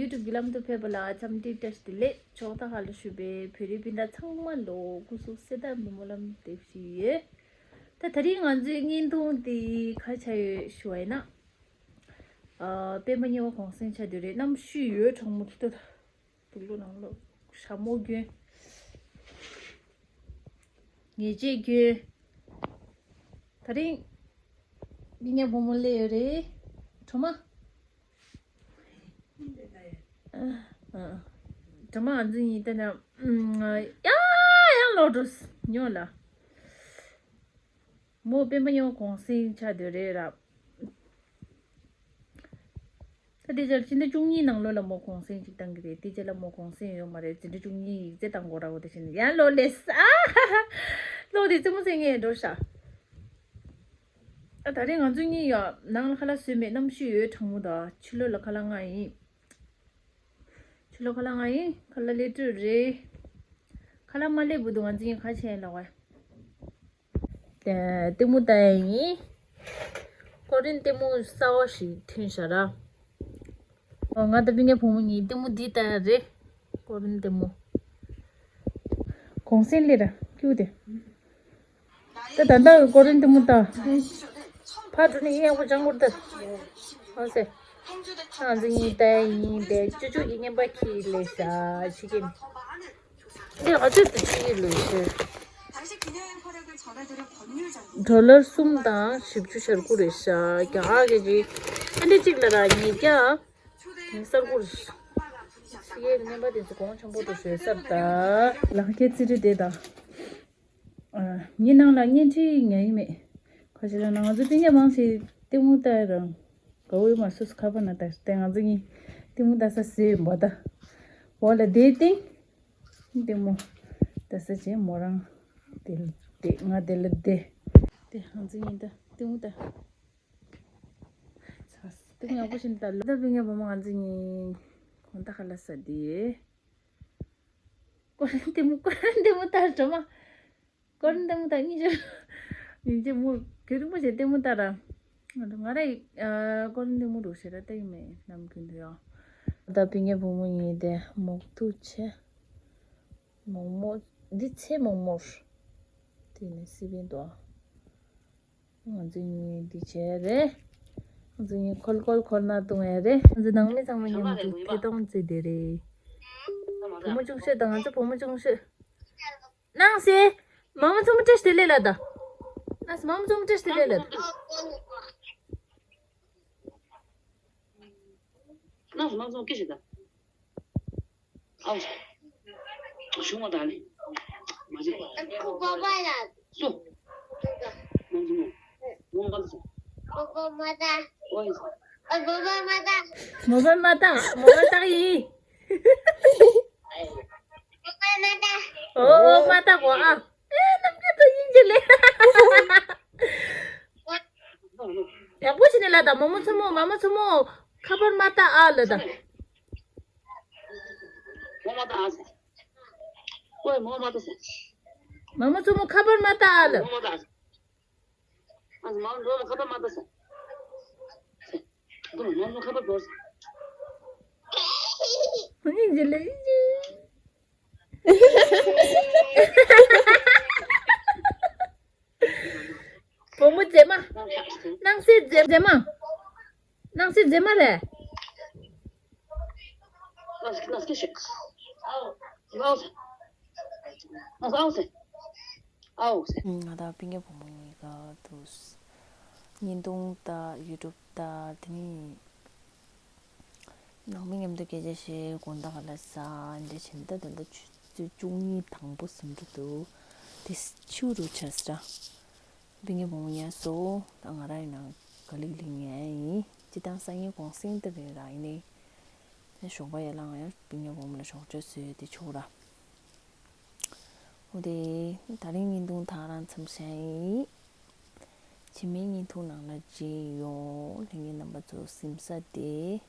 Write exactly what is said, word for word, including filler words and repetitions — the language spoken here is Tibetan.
ཡུ་ཊུབ་ཀྱི་ལམ་དུ་ཕེབས་པ་ལ་འཚམས་འདྲི་བཀྲ་ཤིས་བདེ་ལེགས། ཕྱོགས་མཐའ་ཁག་ལ་བཞུགས་པའི་བོད་རིགས་སྤུན་ཟླ་ཚང་མ་ལོ་སྐུ་གཟུགས་གསལ་ཐང་ནས་སྨོན་ལམ་འདེབས་བཞིན་ཡོད། ད་དེ་རིང་ང་ཚོའི་བརྙན་ཐུང་འདི་ག་རེ་ཆགས་ཡོད་ཞུ་བ་ཡིན་ན། ཨ། སྤེན་པ་གཉལ་བ་གུང་སེང་ཆགས་བསྡད་རེད། གནམ་གཤིས་ཡོད་གྲང་མོ་ཐུག་ཐུག་དུག་ལོག་ནང་ལོགས་ཞྭ་མོ་གྱོན། ཉལ་ཆས་གྱོན། དེ་རིང་སྤུན་ཀྱག་བུ་མོ་སླེབས་ཡོད་རེད། གྲོ་མ། ཨ། གྲོ་མ་ང་ཚོ་གཉིས་ལྟ་ན། ཨ། ཡང་ཡང་ལོག་འགྲོ་ཉོ་ལ། མོ་སྤེན་པ་གཉལ་བ་གུང་སེང་ཆགས་བསྡད་རེད་ར། ད་དེ་ཆར་ཕྱི་ཟླ་བཅུ་གཉིས་ནང་ལོགས་ལ་མོ་གུང་སེང་ཅིག་བཏང་གི་རེད། དེ་རྗེས་ལ་མོ་གུང་སེང་ཡོད་མ་རེད། འཛིན་གྲྭ་བཅུ་གཉིས་ཡིག་ཚད་བཏང་དགོས་ར། འོ་དེ་བཞིན་ཡང་ལོག་ལས་ས། ལོག་དེ་རྩེད་མོ་རྩེ་མཁན་འགྲོ་ཤག་ཨ། ད་རེས་ང་ཚོ་གཉིས་ཡང་ནང་ལ་ཁ་ལག་བཟོས་མེད། གནམ་གཤིས་ཡོད་གྲང་མོ་དང་། ཕྱི་ལོགས་ལ་ཁ་ལག་མངགས་ཡིན། ཕྱི་ལོགས་ཁ་ལག་མངགས་ཡིན། ཁ་ལག་སླེབས་དུས་རེད། ཁ་ལག་མ་སླེབས་བར་དུ་ང་ཚོ་གཉིས་ག་བྱས་ཡིན་ལབ་པ། ལྟད་མོ་ལྟ་ཡ་ཡིན། ཀོ་རིན་ལྟད་མོ་གསར་བ་ཞིག་ཐོན་ཤག་ར། ཨོ། ང་དང་སྤུན་ཀྱག་བུ་མོ་གཉིས་ལྟད་མོ་འདི་ལྟ་ཡ་རེད། ཀོ་རིན་ལྟད་མོ། གུང་སེང་སླེབས་ར་ཁྱུག་དེ། ད་ད་ལྟ་ཀོ་རིན་ལྟད་མོ་ལྟ། ཕར་འགྲོ་ནས་ཡག་པོ་སྦྱང་དགོས་རེད་ད། ཨོ་ཟེ། ང་ཚོ་གཉིས་ལྟ་ཡ་ཡིན་པས། ཅོ་ཅོ་གིས་རྔན་པ་འཁྱེར་སླེབས་ཤག་ཕྱི་རྒྱལ་ནས། འདི་ང་ཚོས་དུ་ཅི་ཡིན་ལོས་ཤེས། ཌོ་ལར་གསུམ་དང་བཞི་བཅུ་ཞེ་དགུ་རེད་ཤག་རྒྱ་གར་གྱི་ཅིག་ཨ་འདྲ་གཅིག་ལ་ར་ཉིས་བརྒྱ་ནི་གསར་བུ་རེད། ཕྱི་རྒྱལ་རྔན་པ་དེ་ཚོ་གོང་ཆེན་པོ་འགྲོ་ཤོད་སར་ད། ལག་ཁྱེར་རྩིས་སྤྲོད་དེ་དང་། ཨ། ངའི་ནང་ལ་བརྙན་འཕྲིན་ཉར་ཡི་མེད། ཁ་ཤས་ལ་ན་ང་ཚོ་སྤུན་ཀྱག་མང་ཆེ་ལྟད་མོ་ལྟ་ཡ་རང་དགའ་བོ་ཡོད་མ། སོ་སོ་ཁ་པར་ནང་ལྟ་ཡ་ང་ཚོ་གཉིས་ལྟད་མོ་ལྟ་ས་ཟེར་བ་ད། འོག་ལ་བསྡད་སྟེང་ལྟད་མོ་ལྟ་ས་བྱས། མོ་རང་དེ་ལ་བསྡད། ང་དེ་ལ་བསྡད། དེ་ང་ཚོ་གཉིས་ད་ལྟད་མོ་ལྟ། ལྟད་མོ་ཡག་པོ་ཞིག་ལྟ། ལོ་ད་སྤུན་ཀྱག་བུ་མོ་ང་ཚོ་གཉིས་གོང་ད་ཁ་ལག་ཟ་དེ། ཀོ་རིན་ལྟད་མོ། ཀོ་རིན་ལྟད་མོ་ལྟ་གྲོ་མ། ཀོ་རིན་ལྟད་མོ་ལྟ་གཉིས་ཆ། ཡིན་གཅིག་མོ་གོ་རིན་པོ་ཆེ་ལྟད་མོ་ལྟ་ར། ང་ར་ཡི་ཨ་ཀོ་རིན་ལྟད་མོ་འགྲོ་ཞེ་དྲག་ལྟ་གི་མེད་ནམ་རྒྱུན་དུ་ཡང་། ད་སྤུན་ཀྱག་བུ་མོ་གཉིས་དེ་མོག་ཐུག་བྱས། མོག་མོག་འདི་ཚེ་མོག་མོག་དེ་ནས་སི་པན་དོ། ང་ཚོ་གཉིས་འདི་བྱས་རེད། ང་ཚོ་གཉིས་ཁོལ་ཁོལ་ཁོལ་ན་བཏུང་ཡ་རེད། ང་ཚོ་ནང་མི་ཚང་མ་མཉམ་དུ་ཐད་གཏོང་བྱས་བསྡད་རེད། བུ་མོ་ཆུང་ཤོས་དང་ང་ཚོ་བུ་མོ་ཆུང་ཤོས། ནང་སེ། མ་མོ་ཚོ་མོ་བཀྲ་ཤིས་བདེ་ལེགས་ལ་ད། ནང་སེ་མ་མོ་ཚོ་མོ་བཀྲ་ཤིས་བདེ་ལེགས་ལ་ད། ནང་སེ་མ་མོ་ཚོ་མོ་སྐད་ཤིག་ད། ཨའོ། གཞུང་མ་དང་ནི། མ་བྱེད། སུ། མ་མོ་ཚོ་མོ། མོ་མ་ད་སུ། མོ་མ་ད། མོ་མ་ད། མོ་མ་ད་ཡིན། ཨོ་མ་ད་གོ་ཨ། ཨེ་རྣམ་འགྱུར་དང་དབྱིན་ཇི་ལས། ཡག་པོ་བྱས་ནས་ལབ་དང་། མོ་མོ་མཚོ་མོ། མ་མོ་མཚོ་མོ། ཁ་པར་མ་ལྟ་ཨ་ལབ་དང་། མོ་མ་ལྟ་ཨ་ཟེར། ཨོའི་མོ་མ་ལྟ་ཟེར། མ་མོ་མཚོ་མོ་ཁ་པར་མ་ལྟ་ཨ་ལབ། མོ་མ་ལྟ་ཨ་ཟེར། ཨ་ཟེར། མ་མོ་མཚོ་མོ་ཁ་པར་མ་ལྟ་ཟེར། ཟེར། ཁོ་མོ་མཚོ་མོ་ཁ་པར་དགོས་ཟེར། དབྱིན་ཇི་ལས། དབྱིན་ཇི། བུ་མོ་མཛེས་མ། སྣང་སྲིད་མཛེས་མཛེས་མ། སྣང་སྲིད་མཛེས་མ་རེད། ང་དང་སྤུན་ཀྱག་བུ་མོ་གཉིས་ཀ་དུ་བརྙན་ཐུང་ལྟ། ཡུ་ཊུབ་ལྟ། དེ་ནི། ནང་མི་མཉམ་དུ་སྐད་ཆ་བཤད། དགོང་དག་ཁ་ལག་ཟ། འདི་འདྲ་བྱས་ནས་ད་ད་ལྟ་ཆུ་ཚོད་བཅུ་གཉིས་དང་པོ་ཟིན་གྱི་འདུག་དེ་ཕྱི་རུ་ཆགས་སི་ར། སྤུན་ཀྱག་བུ་མོ་ཉལ་སོང་། ད་ང་རང་ཡིན་ན་ག་ལེ་ག་ལེ་ཉལ་ཡིན། སྤྱིར་བཏང་སང་ཉིན་གུང་སེང་ལྟ་བུ་ར་ཡིན་ནའི། ད་ཞོགས་པ་ཡར་ལངས་ཡང་སྤུན་ཀྱག་བུ་མོ་ལ་ཞོགས་ཇ་བཟོས་ཏེ་ཆོག་ར། འོ་དེ་ད་རིང་བརྙན་ཐུང་ད་ག་རང་མཚམས་བཞག་ཡིན། རྗེས་མའི་བརྙན་ཐུང་ནང་ལ་མཇལ་ཡོང་། ལྷན་རྒྱས་རྣམ་པ་ཚོ་གཟིམ་ས་བདེ།